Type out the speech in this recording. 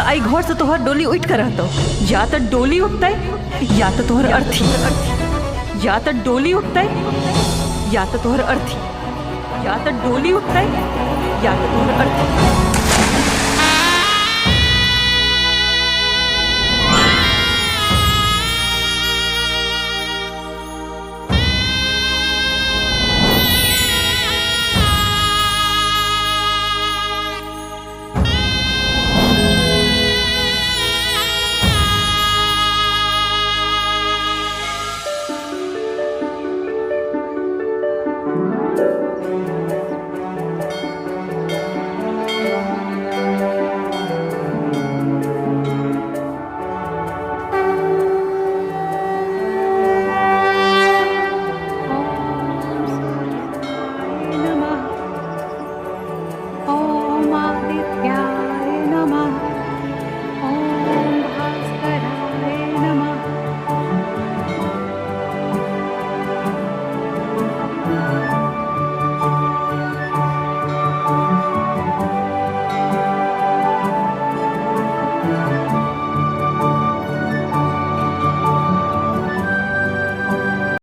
आइ घर से तोहर डोली उठि कऽ रहतौ। या तऽ डोली उठतै या तऽ तोहर अर्थी, या तऽ डोली उठतै या तऽ तोहर अर्थी, या तऽ डोली उठतै या तऽ तोहर अर्थी।